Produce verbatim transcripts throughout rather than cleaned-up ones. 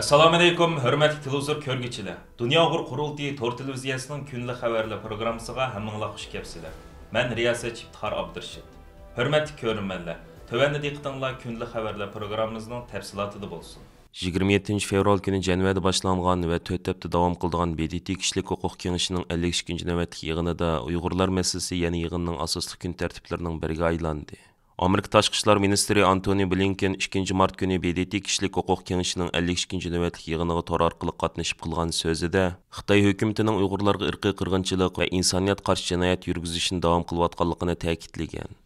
ئەسسالامۇئەلەيكۇم، ھۆرمەتلىك تېلېۋىزور كۆرگۈچىلەر! دۇنيا ئۇيغۇر قۇرۇلتىيى تور تېلېۋىزىيەسىنىڭ كۈندىلىك خەۋەرلەر پروگراممىسىغا ھەممىڭلار خۇش كەپسىلەر. مەن رىياسەتچى ئىپتىخار ئابدۇرېشىت. ھۆرمەتلىك كۆرۈرمەنلەر، تۆۋەندە دىققىتىڭلار كۈندىلىك خەۋەرلەر پروگراممىمىزنىڭ تەپسىلاتىدا بولسۇن. يىگىرمە يەتتىنچى فېۋرال كۈنى جەنۋەدە باشلانغان ۋە تۆت ھەپتە داۋام قىلىدىغان ب د ت كىشىلىك ھوقۇق كېڭىشىنىڭ ئەللىك ئىككىنچى نۆۋەتلىك يىغىنىدا ئۇيغۇرلار مەسىلىسى يەنە يىغىننىڭ ئاساسلىق كۈن تەرتىپلىرىنىڭ بىرىگە ئايلاندى. ئامېرىكا تاشقى ئىشلار مىنىستىرى ئانتونى بلىنكېن ئىككىنچى مارت كۈنى ب د ت كىشىلىك ھوقۇق كېڭىشىنىڭ ئەللىك ئىككىنچى نۆۋەتلىك يىغىنىغا تور ئارقىلىق قاتنىشىپ قىلغان سۆزىدە، خىتاي ھۆكۈمىتىنىڭ ئۇيغۇرلارغا ئىرقىي قىرغىنچىلىق ۋە ئىنسانىيەت قارشى جىنايەت يۈرگۈزۈشىنى داۋام قىلىۋاتقانلىقىنى تەكىتلىگەن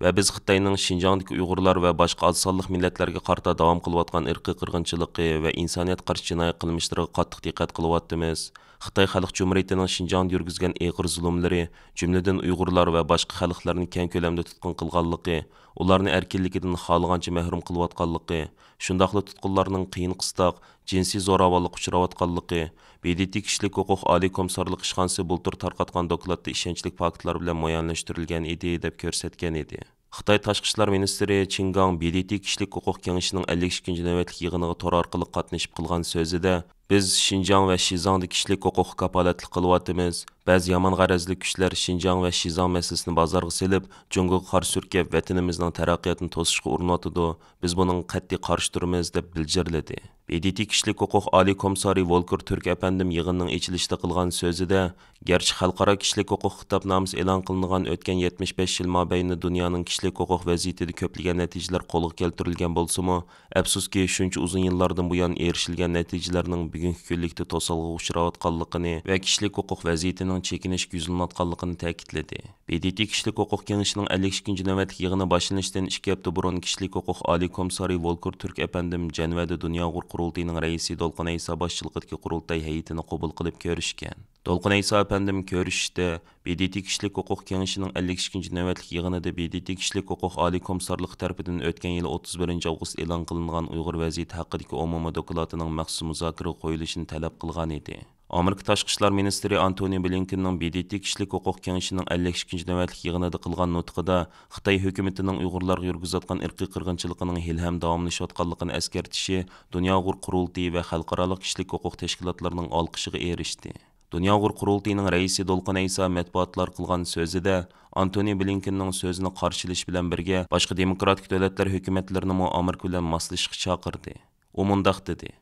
ۋە بىز خىتاينىڭ شىنجاڭدىكى ئۇيغۇرلار ۋە باشقا ئاز سانلىق مىللەتلەرگە قارىتا داۋام قىلىۋاتقان ئىرقىي قىرغىنچىلىقى ۋە ئىنسانىيەت قارشى جىنايەت قىلمىشلىرىغا قاتتىق دىققەت قىلىۋاتىمىز. خىتاي خەلق جۇمھۇرىيىتىنىڭ شىنجاڭدا يۈرگۈزگەن ئېغىر زۇلۇملىرى، جۈملىدىن ئۇيغۇرلار ۋە باشقا خەلقلەرنى كەڭ كۆلەمدە تۇتقۇن قىلغانلىقى، ئۇلارنى ئەركىنلىكىدىن خالىغانچە مەھرۇم قىلىۋاتقانلىقى، شۇنداقلا تۇتقۇنلارنىڭ قىيىن-قىستاق، جىنسىي زوراۋانلىققا ئۇچراۋاتقانلىقى، ب د ت كىشىلىك ھوقۇق ئالىي كومىسسارلىقى ئىشخانىسى بۇلتۇر تارقاتقان دوكلاتتا ئىشەنچلىك پاكىتلار بىلەن مۇئەييەنلەشتۈرۈلگەن ئىدى، دەپ كۆرسەتكەن ئىدى. خىتاي تاشقى ئىشلار مىنىستىرى چىن گاڭ ب د ت كىشىلىك ھوقۇق كېڭىشىنىڭ ئەللىك ئىككىنچى نۆۋەتلىك يىغىنىغا تور ئارقىلىق قاتنىشىپ قىلغان سۆزىدە، بىز شىنجاڭ ۋە شىزاڭدا كىشىلىك ھوقۇققا كاپالەتلىك قىلىۋاتىمىز. بەزى يامان غەرەزلىك كۈچلەر شىنجاڭ ۋە شىزاڭ مەسىلىسىنى بازارغا سېلىپ، جۇڭگوغا قارشى سۈركەپ، ۋەتىنىمىزنىڭ تەرەققىياتىنى توسۇشقا ئۇرۇنۇۋاتىدۇ. بىز بۇنىڭغا قەتئىي قارشى تۇرىمىز، دەپ بىلجىرلىدى. ب د ت كىشىلىك ھوقۇق ئالىي كومىسسارى ۋولكېر تۈرك ئەپەندىم يىغىننىڭ ئېچىلىشىدا قىلغان سۆزىدە، گەرچە خەلقئارا كىشىلىك ھوقۇق خىتابنامىسى ئېلان قىلىنغان ئۆتكەن يەتمىش بەش يىل مابەينىدە دۇنيانىڭ كىشىلىك ھوقۇق ۋەزىيىتىدە كۆپلىگەن نەتىجىلەر قولغا كەلتۈرۈلگەن بولسىمۇ، ئەپسۇسكى، شۇنچە ئۇزۇن يىللاردىن بۇيان ئېرىشىلگەن نەتىجىلەرنىڭ بۈگۈنكى كۈنلۈكتە توسالغۇغا ئۇچراۋاتقانلىقىنى ۋە كىشىلىك ھوقۇق ۋەزىيىتىنىڭ چېكىنىشكە يۈزلىنىۋاتقانلىقىنى تەكىتلىدى. ب د ت كىشىلىك ھوقۇق كېڭىشىنىڭ ئەللىك ئىككىنچى نۆۋەتلىك يىغىنى باشلىنىشتىن ئىككى ھەپتە بۇرۇن كىشىلىك ھوقۇق ئالىي كومىسسارى ۋولكېر تۈرك ئەپەندىم جەنۋەدە دۇنيا ئۇيغۇر قۇرۇلتىيىنىڭ رەئىسى دولقۇن ئەيسا باشچىلىقىدىكى قۇرۇلتاي ھەيئىتىنى قوبۇل قىلىپ كۆرۈشكەن. دولقۇن ئەيسا ئەپەندىم كۆرۈشۈشتە، ب د ت كىشىلىك ھوقۇق كېڭىشىنىڭ ئەللىك ئىككىنچى نۆۋەتلىك يىغىنىدا ب د ت كىشىلىك ھوقۇق ئالىي كومىسسارلىقى تەرىپىدىن ئۆتكەن يىلى ئوتتۇز بىرىنچى ئاۋغۇست ئېلان قىلىنغان ئۇيغۇر ۋەزىيىتى ھەققىدىكى ئومۇمىي دوكلاتىنىڭ مەخسۇس مۇزاكىرىگە قويۇلۇشىنى تەلەپ قىلغان ئىدى. ئامېرىكا تاشقى ئىشلار مىنىستىرى ئانتونى بلىنكېننىڭ ب د ت كىشىلىك ھوقۇق كېڭىشىنىڭ ئەللىك ئىككىنچى نۆۋەتلىك يىغىنىدا قىلغان نۇتقىدا خىتاي ھۆكۈمىتىنىڭ ئۇيغۇرلارغا يۈرگۈزۈۋاتقان ئىرقىي قىرغىنچىلىقىنىڭ ھېلىھەم داۋاملىشىۋاتقانلىقىنى ئەسكەرتىشى دۇنيا ئۇيغۇر قۇرۇلتىيى ۋە خەلقئارالىق كىشىلىك ھوقۇق تەشكىلاتلىرىنىڭ ئالقىشىغا ئېرىشتى. دۇنيا ئۇيغۇر قۇرۇلتىيىنىڭ رەئىسى دولقۇن ئەيسا مەتبۇئاتلارغا قىلغان سۆزىدە، ئانتونى بلىنكېننىڭ سۆزىنى قارشى ئېلىش بىلەن بىرگە، باشقا دېموكراتىك دۆلەتلەر ھۆكۈمەتلىرىنىمۇ ئامېرىكا بىلەن ماسلىشىشقا چاقىردى. ئۇ مۇنداق دېدى،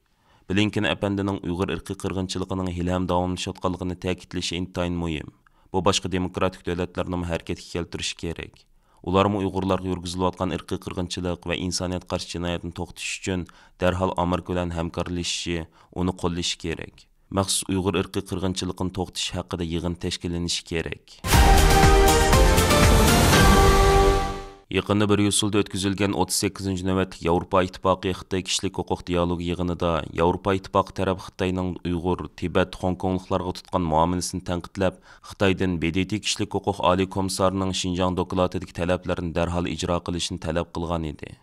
بلىنكېن ئەپەندىنىڭ ئۇيغۇر ئىرقىي قىرغىنچىلىقىنىڭ ھېلىھەم داۋاملىشىۋاتقانلىقىنى تەكىتلىشى ئىنتايىن مۇھىم. بۇ باشقا دېموكراتىك دۆلەتلەرنىمۇ ھەرىكەتكە كەلتۈرۈشى كېرەك. ئۇلارمۇ ئۇيغۇرلارغا يۈرگۈزۈلۈۋاتقان ئىرقىي قىرغىنچىلىق ۋە ئىنسانىيەت قارشى جىنايەتنى توختىتىش ئۈچۈن دەرھال ئامېرىكا بىلەن ھەمكارلىشىشى، ئۇنى قوللىشى كېرەك. مەخسۇس ئۇيغۇر ئىرقىي قىرغىنچىلىقىنى توختىتىش ھەققىدە يىغىن تەشكىللىنىشى كېرەك. يېقىندا بىر يۈز يىلدا ئۆتكۈزۈلگەن ئوتتۇز سەككىزىنچى نۆۋەتلىك ياۋروپا ئىتتىپاقى خىتاي كىشىلىك ھوقۇق دىئالوگى يىغىنىدا ياۋروپا ئىتتىپاقى تەرەپ خىتاينىڭ ئۇيغۇر، تىبەت، خوڭكوڭلۇقلارغا تۇتقان مۇئامىلىسىنى تەنقىدلەپ، خىتايدىن ب د ت كىشىلىك ھوقۇق ئالىي كومىسسارىنىڭ شىنجاڭ دوكلاتىدىكى تەلەپلەرنى دەرھال ئىجرا قىلىشىنى تەلەپ قىلغان ئىدى.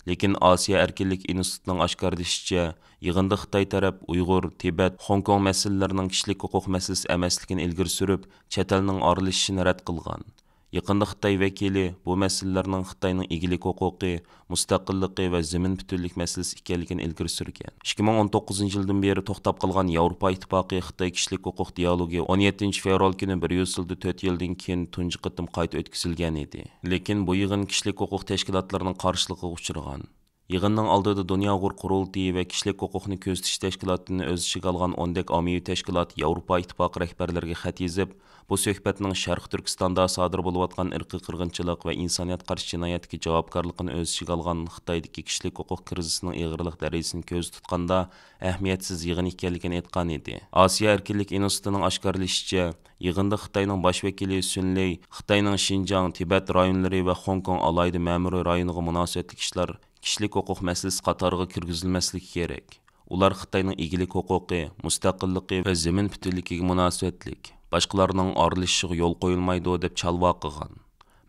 لېكىن ئاسىيا ئەركىنلىك ئىنستىتۇتىنىڭ ئاشكارىلىشىچە، يىغىندا خىتاي تەرەپ ئۇيغۇر، تىبەت، خوڭكوڭ مەسىلىلىرىنىڭ كىشىلىك ھوقۇق مەسىلىسى ئەمەسلىكىنى ئىلگىرى سۈرۈپ، چەت ئەلنىڭ ئارىلىشىشىنى رەت قىلغان. يېقىندا خىتاي ۋەكىلى بۇ مەسىلىلەرنىڭ خىتاينىڭ ئىگىلىك ھوقۇقى، مۇستەقىللىقى ۋە زېمىن پۈتۈنلۈك مەسىلىسى ئىكەنلىكىنى ئىلگىرى سۈرگەن. ئىككى مىڭ ئون توققۇزىنچى يىلدىن بېرى توختاپ قالغان ياۋروپا ئىتتىپاقى خىتاي كىشىلىك ھوقۇق دىئالوگى ئون يەتتىنچى فېۋرال كۈنى بىر يۈز يىلدا تۆت يىلدىن كېيىن تۇنجى قېتىم قايتا ئۆتكۈزۈلگەن ئىدى. لېكىن بۇ يىغىن كىشىلىك ھوقۇق تەشكىلاتلىرىنىڭ قارشىلىقىغا ئۇچرىغان. يىغىننىڭ ئالدىدا دۇنيا ئۇيغۇر قۇرۇلتىيى ۋە كىشىلىك ھوقۇقنى كۆزىتىش تەشكىلاتىنى ئۆز ئىچىگە ئالغان ئوندەك ئاممىۋى تەشكىلات ياۋروپا ئىتتىپاقى رەھبەرلىرىگە خەت يېزىپ، بۇ سۆھبەتنىڭ شەرقىي تۈركىستاندا سادىر بولۇۋاتقان ئىرقىي قىرغىنچىلىق ۋە ئىنسانىيەت قارشى جىنايەتكە جاۋابكارلىقىنى ئۆز ئىچىگە ئالغان خىتايدىكى كىشىلىك ھوقۇق كىرىزىسىنىڭ ئېغىرلىق دەرىجىسىنى كۆزدە تۇتقاندا، ئەھمىيەتسىز يىغىن ئىكەنلىكىنى ئېيتقان ئىدى. ئاسىيا ئەركىنلىك ئىنستىتۇتىنىڭ ئاشكارىلىشىچە، يىغىندا خىتاينىڭ باش ۋەكىلى سۈن لېي خىتاينىڭ شىنجاڭ، تىبەت رايونلىرى ۋە خوڭكوڭ ئالاھىدە مەمۇرىي رايونىغا مۇناسىۋەتلىك ئىشلار كىشىلىك ھوقۇق مەسىلىسى قاتارىغا كىرگۈزۈلمەسلىكى كېرەك. ئۇلار خىتاينىڭ ئىگىلىك ھوقۇقى، مۇستەقىللىقى ۋە زېمىن پۈتۈنلۈكىگە مۇناسىۋەتلىك، باشقىلارنىڭ ئارىلىشىشىغا يول قويۇلمايدۇ، دەپ چالۋاق قىلغان.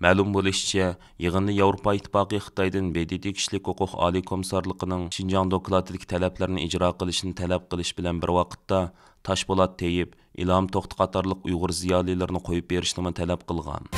مەلۇم بولۇشىچە، يىغىندا ياۋروپا ئىتتىپاقى خىتايدىن ب د ت كىشىلىك ھوقۇق ئالىي كومىسسارلىقىنىڭ شىنجاڭ دوكلاتىدىكى تەلەپلەرنى ئىجرا قىلىشىنى تەلەپ قىلىش بىلەن بىر ۋاقىتتا، تاشپولات تېيىپ، ئىلھام توختى قاتارلىق ئۇيغۇر زىيالىيلىرىنى قويۇپ بېرىشنىمۇ تەلەپ قىلغان.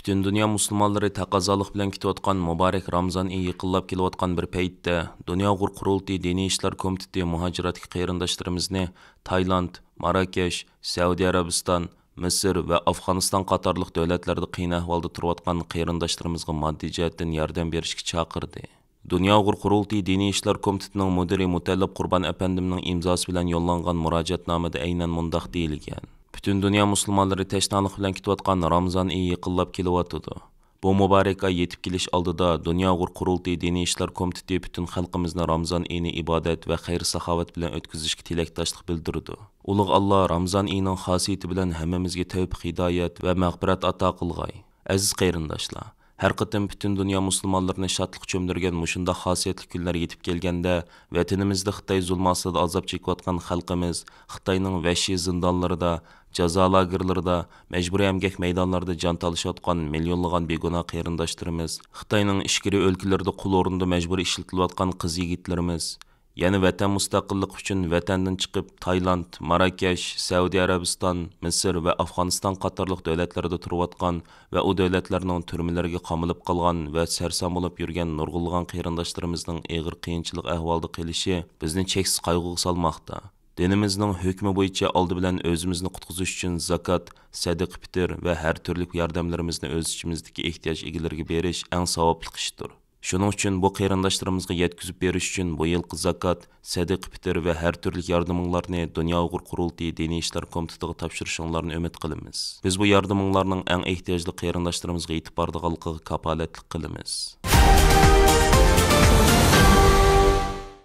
پۈتۈن دۇنيا مۇسۇلمانلىرى تەقەززالىق بىلەن كۈتۈۋاتقان مۇبارەك رامزان ئېيى يېقىنلاپ كېلىۋاتقان بىر پەيتتە، دۇنيا ئۇيغۇر قۇرۇلتىيى دىنىي ئىشلار كومىتېتى مۇھاجىرەتتىكى قېرىنداشلىرىمىزنى تايلاند، ماراكەش، سەئۇدى ئەرەبىستان، مىسىر ۋە ئافغانىستان قاتارلىق دۆلەتلەردە قىيىن ئەھۋالدا تۇرۇۋاتقان قېرىنداشلىرىمىزغا ماددىي جەھەتتىن ياردەم بېرىشكە چاقىردى. دۇنيا ئۇيغۇر قۇرۇلتىيى دىنىي ئىشلار كومىتېتىنىڭ مۇدىرى مۇتەللىپ قۇربان ئەپەندىمنىڭ ئىمزاسى بىلەن يوللانغان مۇراجىئەتنامىدە ئەينەن مۇنداق دېيىلگەن: پۈتۈن دۇنيا مۇسۇلمانلىرى تەشنالىق بىلەن كۈتۈۋاتقان رامزان ئېيى يېقىنلاپ كېلىۋاتىدۇ. بۇ مۇبارەك ئاي يېتىپ كېلىش ئالدىدا، دۇنيا ئۇيغۇر قۇرۇلتىيى دىنىي ئىشلار كومىتېتى پۈتۈن خەلقىمىزنى رامزان ئېيىنى ئىبادەت ۋە خەير-ساخاۋەت بىلەن ئۆتكۈزۈشكە تىلەكداشلىق بىلدۈرىدۇ. ئۇلۇغ ئاللا رامزان ئېيىنىڭ خاسىيىتى بىلەن ھەممىمىزگە تەۋپىق-ھىدايەت ۋە مەغپىرەت ئاتا قىلغاي. ئەزىز قېرىنداشلار، ھەر قېتىم پۈتۈن دۇنيا مۇسۇلمانلىرىنى شادلىق چۆمدۈرگەن مۇشۇنداق خاسىيەتلىك كۈنلەر يېتىپ كەلگەندە، ۋەتىنىمىزدە خىتاي زۇلمى ئاستىدا ئازاب چېكىۋاتقان خەلقىمىز، خىتاينىڭ ۋەھشىي زىندانلىرىدا، جازا لاگېرلىرىدا، مەجبۇرىي ئەمگەك مەيدانلىرىدا جان تالىشىۋاتقان مىليونلىغان بىگۇناھ قېرىنداشلىرىمىز، خىتاينىڭ ئىچكىرى ئۆلكىلىرىدە قۇل ئورنىدا مەجبۇرىي ئىشلىتىلىۋاتقان قىز-يىگىتلىرىمىز، يەنە ۋەتەن مۇستەقىللىقى ئۈچۈن ۋەتەندىن چىقىپ، تايلاند، ماراكەش، سەئۇدى ئەرەبىستان، مىسىر ۋە ئافغانىستان قاتارلىق دۆلەتلەردە تۇرۇۋاتقان ۋە ئۇ دۆلەتلەرنىڭ تۈرمىلىرىگە قامىلىپ قالغان ۋە سەرسان بولۇپ يۈرگەن نۇرغۇنلىغان قېرىنداشلىرىمىزنىڭ ئېغىر قىيىنچىلىق ئەھۋالىدا قېلىشى بىزنى چەكسىز قايغۇغا سالماقتا. دىنىمىزنىڭ ھۆكمى بويىچە ئالدى بىلەن ئۆزىمىزنى قۇتقۇزۇش ئۈچۈن زاكات، سەدىقە پىتىر ۋە ھەر تۈرلۈك ياردەملىرىمىزنى ئۆز ئىچىمىزدىكى ئېھتىياج ئىگىلىرىگە بېرىش ئەڭ ساۋابلىق ئىشتۇر. شۇنىڭ ئۈچۈن بۇ قېرىنداشلىرىمىزغا يەتكۈزۈپ بېرىش ئۈچۈن بۇ يىلقى زاكات، سەدىقە پىتىر ۋە ھەر تۈرلۈك ياردىمىڭلارنى دۇنيا ئۇيغۇر قۇرۇلتىيى دىنىي ئىشلار كومىتېتىغا تاپشۇرۇشۇڭلارنى ئۈمىد قىلىمىز. بىز بۇ ياردىمىڭلارنىڭ ئەڭ ئېھتىياجلىق قېرىنداشلىرىمىزغا يېتىپ بارىدىغانلىقىغا كاپالەتلىك قىلىمىز.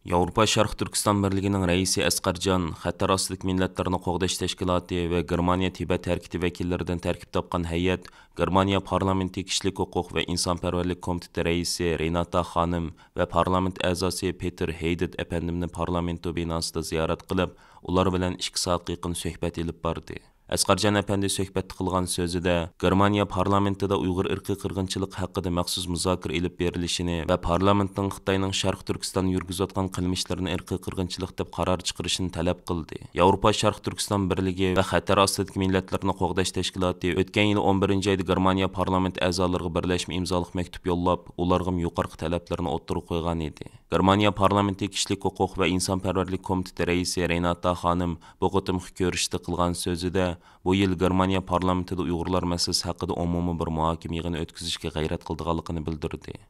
ياۋروپا شەرقىي تۈركىستان بىرلىكىنىڭ رەئىسى ئەسقەرجان، خەتەر ئاستىدىكى مىللەتلەرنى قوغداش تەشكىلاتى ۋە گېرمانىيە تىبەت ھەرىكىتى ۋەكىللىرىدىن تەركىب تاپقان ھەيئەت گېرمانىيە پارلامېنتى كىشىلىك ھوقۇق ۋە ئىنسانپەرۋەرلىك كومىتېتى رەئىسى رېناتا خانىم ۋە پارلامېنت ئەزاسى پېتېر ھېيدېت ئەپەندىمنى پارلامېنتو بىناسىدا زىيارەت قىلىپ، ئۇلار بىلەن ئىككى سائەتكە يېقىن سۆھبەت ئېلىپ باردى. ئەسقەرجان ئەپەندى سۆھبەتتە قىلغان سۆزىدە، گېرمانىيە پارلامېنتىدا ئۇيغۇر ئىرقىي قىرغىنچىلىقى ھەققىدە مەخسۇس مۇزاكىرە ئېلىپ بېرىلىشىنى ۋە پارلامېنتنىڭ خىتاينىڭ شەرقىي تۈركىستاندا يۈرگۈزۈۋاتقان قىلمىشلىرىنى ئىرقىي قىرغىنچىلىق دەپ قارار چىقىرىشىنى تەلەپ قىلدى. ياۋروپا شەرقىي تۈركىستان بىرلىكى ۋە خەتەر ئاستىدىكى مىللەتلەرنى قوغداش تەشكىلاتى ئۆتكەن يىلى ئون بىرىنچى ئايدا گېرمانىيە پارلامېنت ئەزالىرىغا بىرلەشمە ئىمزالىق مەكتۇپ يوللاپ، ئۇلارغىمۇ يۇقىرىقى تەلەپلەرنى ئوتتۇرىغا قويغان ئىدى. گېرمانىيە پارلامېنتى كىشىلىك ھوقۇق ۋە ئىنسانپەرۋەرلىك كومىتېتى رەئىسى رېناتا خانىم بۇ قېتىمقى كۆرۈشۈشتە قىلغان سۆزىدە، بۇ يىل گېرمانىيە پارلامېنتىدا ئۇيغۇرلار مەسىلىسى ھەققىدە ئومۇمىي بىر مۇھاكىمە يىغىنى ئۆتكۈزۈشكە غەيرەت قىلىدىغانلىقىنى بىلدۈردى.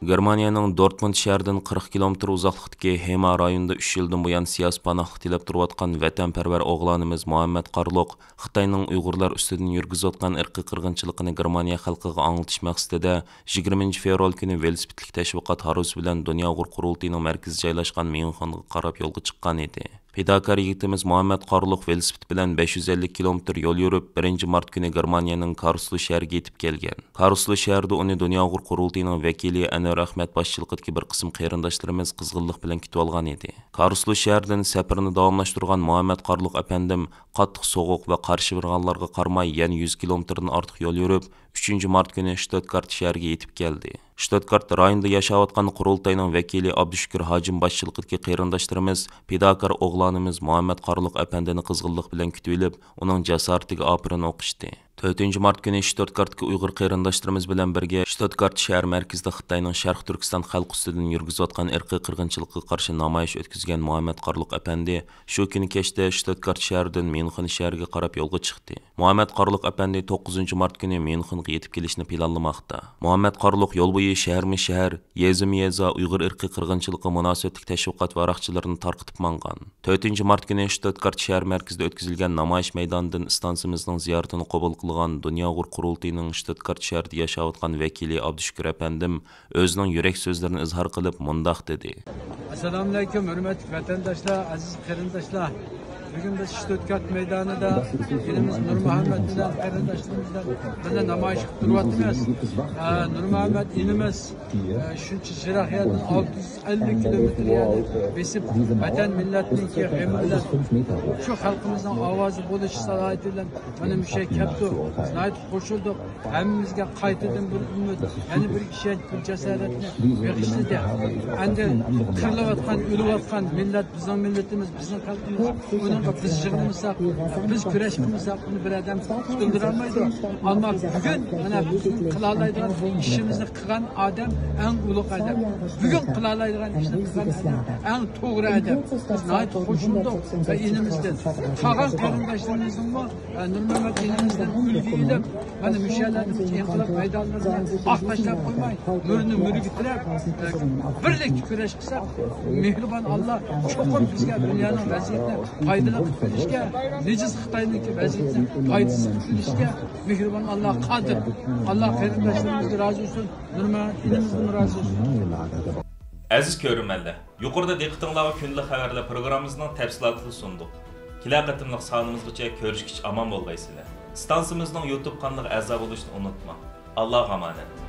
گېرمانىيەنىڭ دورتمۇند شەھىرىدىن قىرىق كىلومېتىر ئۇزاقلىقتىكى ھېما رايونىدا ئۈچ يىلدىن بۇيان سىياسىي پاناھلىق تىلەپ تۇرۇۋاتقان ۋەتەنپەرۋەر ئوغلانىمىز مۇھەممەد قارلۇق خىتاينىڭ ئۇيغۇرلار ئۈستىدىن يۈرگۈزۈۋاتقان ئىرقىي قىرغىنچىلىقىنى گېرمانىيە خەلقىگە ئاڭلىتىش مەقسىتىدە يىگىرمىنچى فېۋرال كۈنى ۋېلىسىپىتلىك تەشۋىقات ھارۋىسى بىلەن دۇنيا ئۇيغۇر قۇرۇلتىيىنىڭ مەركىزى جايلاشقان ميۇنخېنغا قاراپ يولغا چىققان ئىدى. پىداكار يىگىتىمىز مۇھەممەد قارلۇق ۋېلىسىپىت بىلەن بەش يۈز ئەللىك كىلومېتىر يول يۈرۈپ، بىرىنچى مارت كۈنى گېرمانىيەنىڭ كارلسرۇ شەھىرىگە يېتىپ كەلگەن. كارلسرۇ شەھىرىدە ئۇنى دۇنيا ئۇيغۇر قۇرۇلتىيىنىڭ ۋەكىلى ئەنۋەر ئەخمەت باشچىلىقىدىكى بىر قىسىم قېرىنداشلىرىمىز قىزغىنلىق بىلەن كۈتۈۋالغان ئىدى. كارلسرۇ شەھىرىدىن سەپىرىنى داۋاملاشتۇرغان مۇھەممەد قارلۇق ئەپەندىم قاتتىق سوغۇق ۋە قارشى بېرىدىغانلارغا قارىماي، يەنە يۈز كىلومېتىردىن ئارتۇق يول يۈرۈپ، ئۈچىنچى مارت كۈنى شتۇتگارت شەھىرىگە يېتىپ كەلدى. شتۇتگارت رايونىدا ياشاۋاتقان قۇرۇلتاينىڭ ۋەكىلى ئابدۇشۈكۈر ھاجىم باشچىلىقىدىكى قېرىنداشلىرىمىز پىداكار ئوغلانىمىز مۇھەممەد قارلۇق ئەپەندىنى قىزغىنلىق بىلەن كۈتۈۋېلىپ، ئۇنىڭ جاسارىتىگە ئاپىرىن ئوقۇشتى. تۆتىنچى مارت كۈنى شتۇتگارتتىكى ئۇيغۇر قېرىنداشلىرىمىز بىلەن بىرگە شتۇتگارت شەھەر مەركىزىدە خىتاينىڭ شەرقىي تۈركىستان خەلقى ئۈستىدىن يۈرگۈزۈۋاتقان ئىرقىي قىرغىنچىلىقىغا قارشى نامايىش ئۆتكۈزگەن مۇھەممەد قارلۇق ئەپەندى شۇ كۈنى كەچتە شتۇتگارت شەھىرىدىن ميۇنخېن شەھىرىگە قاراپ يولغا چىقتى. مۇھەممەد قارلۇق ئەپەندى توققۇزىنچى مارت كۈنى ميۇنخېنغا يېتىپ كېلىشنى پىلانلىماقتا. مۇھەممەد قارلۇق يول بويى شەھەرمۇ شەھەر، يېزىمۇ يېزا ئۇيغۇر ئىرقىي قىرغىنچىلىقىغا مۇناسىۋەتلىك تەشۋىقات ۋاراقچىلىرىنى تارقىتىپ ماڭغان. تۆتىنچى مارت كۈنى شتۇتگارت شەھەر مەركىزىدە ئۆتكۈزۈلگەن نامايىش مەيدانىدىن ئىستانسىمىزنىڭ زىيارىتىنى قوبۇل قىلغان دۇنيا ئۇيغۇر قۇرۇلتىيىنىڭ شتۇتگارت شەھىرىدە ياشاۋاتقان ۋەكىلى ئابدۇشۈكۈر ئەپەندىم ئۆزىنىڭ يۈرەك سۆزلىرىنى ئىزھار قىلىپ مۇنداق دېدى. ئەسسالامۇئەلەيكۇم، ھۆرمەتلىك ۋەتەنداشلار، ئەزىز قېرىنداشلار! بۈگۈن بىز شتۇتگارت مەيدانىدا ئىنىمىز نۇرمۇھەممەت بىلەن قېرىنداشلىرىمىز بىلەن بىللە نامايىش قىلىپ تۇرۇۋاتىمىز. ئە، نۇرمۇھەممەت ئىنىمىز، ئە، شۇنچە يىراق يەردىن ئالتە يۈز ئەللىك كىلومېتىر يەرنى بېسىپ، ۋەتەن مىللەتنىڭكى غېمى بىلەن، شۇ خەلقىمىزنىڭ ئاۋازى بولۇش سالاھىيىتى بىلەن مانا مۇشۇ يەرگە كەپتۇ. بىز ناھايىتى قوشۇلدۇق. ھەممىمىزگە قايتىدىن بىر ئۈمىد، يەنە بىر ئىشەنچ، بىر جاسارەتنى بېغىشلىدى. ئەمدى قىرىلىۋاتقان، ئۆلۈۋاتقان مىللەت بىزنىڭ مىللىتىمىز، بىزنىڭ خەلقىمىز. ئۇنىڭ بىز يىغلىمىساق، بىز كۈرەش قىلمىساق، ئۇنى بىر ئادەم قۇتۇلدۇرالمايدۇ. ئەمما بۈگۈن مانا بىزنىڭ قىلالايدىغان ئىشىمىزنى قىلغان ئادەم ئەڭ ئۇلۇغ ئادەم. بۈگۈن قىلالايدىغان ئىشنى قىلغان ئادەم ئەڭ توغرا ئادەم. بىز ناھايىتى خۇشالدۇق ئىنىمىزدىن. قالغان قېرىنداشلىرىمىزنىڭمۇ، ئە، نۇرمەمەت ئىنىمىزدىن ئۈلگە ئېلىپ، مانا مۇشۇ يەرلەردە ئىنقىلاب مەيدانلىرىنى ئاق تاشلاپ قويماي، نۇرنى مۈرگۈتلەپ، ئە، بىرلىكتە كۈرەش قىلساق، مېھرىبان ئاللا چوقۇم بىزگە دۇنيانىڭ ۋەزىيىتىنى پايدىلىق قىلىپ كېلىشكە، نىجىس خىتاينىڭكى ۋەزىيىتىنى پايدىسىز قىلىپ كېلىشكە مېھرىبان ئاللا قادىر. ئاللا قېرىنداشلىرىمىزدىن رازى بولسۇن، نۇرمەمەت ئىنىمىزدىن رازى بولسۇن. ئەزىز كۆرۈرمەنلەر، يۇقىرىدا دىققىتىڭلارغا كۈندىلىك خەۋەرلەر پروگراممىمىزنىڭ تەپسىلاتىنى سۇندۇق. كېلەر قېتىملىق سانىمىزغىچە كۆرۈشكىچە ئامان بولغايسىلەر. ئىستانسىمىزنىڭ يۇتۇب قانىلىغا ئەزا بولۇشنى ئۇنتۇماڭ. ئاللاغا ئامانەت.